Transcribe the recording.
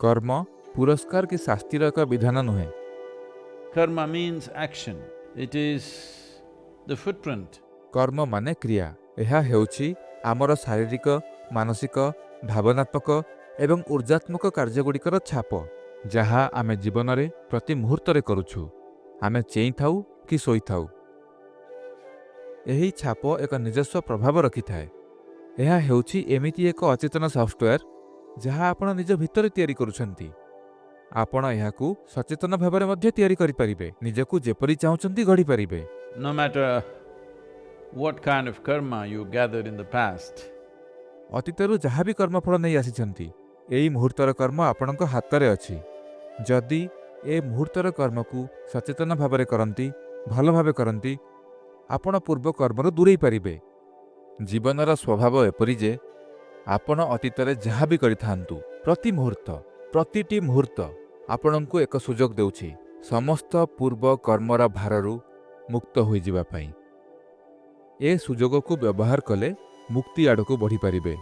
କର୍ମ ପୁରସ୍କାର କି ଶାସ୍ତିର ଏକ ବିଧାନ ନୁହେଁ। Karma means action. It is the footprint. କର୍ମ ମାନେ କ୍ରିୟା। ଏହା ହେଉଛି ଆମର ଶାରୀରିକ, ମାନସିକ, ଭାବନାତ୍ମକ ଏବଂ ଉର୍ଜାତ୍ମକ କାର୍ଯ୍ୟଗୁଡ଼ିକର ଛାପ, ଯାହା ଆମେ ଜୀବନରେ ପ୍ରତି ମୁହୂର୍ତ୍ତରେ କରୁଛୁ, ଆମେ ଚେଇଁଥାଉ କି ଶୋଇଥାଉ। ଏହି ଛାପ ଏକ ନିଜସ୍ୱ ପ୍ରଭାବ ରଖିଥାଏ। ଏହା ହେଉଛି ଏମିତି ଏକ ଅଚେତନ ସଫ୍ଟୱେର୍, ଯାହା ଆପଣ ନିଜ ଭିତରେ ତିଆରି କରୁଛନ୍ତି। ଆପଣ ଏହାକୁ ସଚେତନ ଭାବରେ ମଧ୍ୟ ତିଆରି କରିପାରିବେ, ନିଜକୁ ଯେପରି ଚାହୁଁଛନ୍ତି ଗଢ଼ିପାରିବେ। No matter what kind of karma you gathered in the past, ଅତୀତରୁ ଯାହା ବି କର୍ମଫଳ ନେଇ ଆସିଛନ୍ତି, ଏଇ ମୁହୂର୍ତ୍ତର କର୍ମ ଆପଣଙ୍କ ହାତରେ ଅଛି। ଯଦି ଏ ମୁହୂର୍ତ୍ତର କର୍ମକୁ ସଚେତନ ଭାବରେ କରନ୍ତି, ଭଲ ଭାବେ କରନ୍ତି, ଆପଣ ପୂର୍ବ କର୍ମରୁ ଦୂରେଇ ପାରିବେ। ଜୀବନର ସ୍ୱଭାବ ଏପରି ଯେ ଆପଣ ଅତୀତରେ ଯାହା ବି କରିଥାନ୍ତୁ, ପ୍ରତି ମୁହୂର୍ତ୍ତ, ପ୍ରତିଟି ମୁହୂର୍ତ୍ତ ଆପଣଙ୍କୁ ଏକ ସୁଯୋଗ ଦେଉଛି ସମସ୍ତ ପୂର୍ବ କର୍ମର ଭାରରୁ ମୁକ୍ତ ହୋଇଯିବା ପାଇଁ। ଏ ସୁଯୋଗକୁ ବ୍ୟବହାର କଲେ ମୁକ୍ତି ଆଡ଼କୁ ବଢ଼ିପାରିବେ।